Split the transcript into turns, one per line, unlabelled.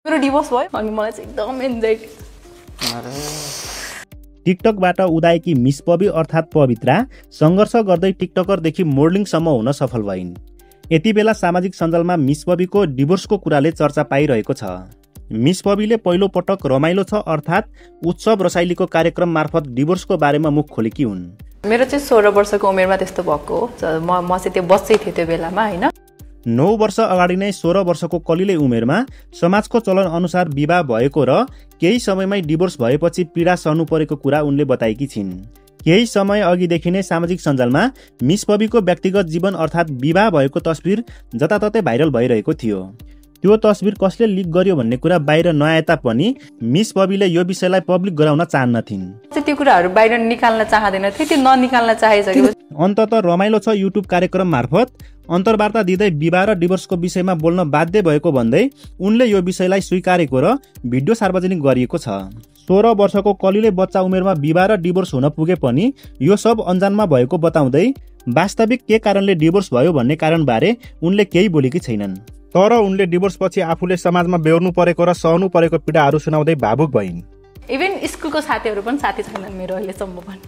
मेरो डिभोर्स भयो अनि मलाई चाहिँ एकदम एन्जाइटी।
टिकटकबाट उदाएकी मिस पबी अर्थात् पवित्रा सङ्घर्ष गर्दै टिकटकरदेखि मोडलिङसम्म हुन सफल भइन्। यति बेला सामाजिक सञ्जालमा मिस पबीको डिभोर्सको कुराले चर्चा पाइरहेको छ। मिस पबीले पहिलो पटक रमाइलो छ अर्थात् उत्सव रसाइलीको कार्यक्रम मार्फत डिभोर्सको बारेमा मुख खोलेकी हुन्।
मेरो चाहिँ 16 वर्षको उमेरमा त्यस्तो भएको हो। म चाहिँ त्यो बच्चै थिएँ त्यो बेलामा हैन।
9 वर्ष अगाडि नै 16 वर्षको कलिलै उमेरमा समाजको चलन अनुसार विवाह भएको र केही समयमै डिभोर्स भएपछि पीडा सहनु परेको कुरा उनले बताएकी छिन्। केही समय अघिदेखि नै सामाजिक सञ्जालमा मिस पबीको व्यक्तिगत जीवन अर्थात् विवाह भएको तस्बिर जताततै भाइरल भइरहेको थियो। त्यो तस्बिर कसले लिक गर्यो भन्ने कुरा बाहिर नआए तापनि मिस पबीले यो विषयलाई पब्लिक गराउन चाहन्नथिन्।
त्यो कुराहरू बाहिर निकाल्न चाहदैन थिए, त्यो ननिकाल्न चाहिसकेपछि
अन्ततः रमाइलो छ युट्युब कार्यक्रम मार्फत अन्तर्वार्ता दिँदै विवाह र डिभोर्सको विषयमा बोल्न बाध्य भएको भन्दै उनले यो विषयलाई स्वीकारेको र भिडियो सार्वजनिक गरिएको छ। 16 वर्षको कलिले बच्चा उमेरमा विवाह र डिभोर्स हुन पुगे पनि यो सब अन्जानमा भएको बताउँदै वास्तविक के कारणले डिभोर्स भयो भन्ने कारणबारे उनले केही बोलेकी छैनन्। तर उनले डिभोर्सपछि आफूले समाजमा बेहोर्नु परेको र सहनु परेको पीडाहरू सुनाउँदै भावुक भइन्।
इभन स्कुलको साथीहरू पनि साथी छैनन् मेरो अहिलेसम्म पनि।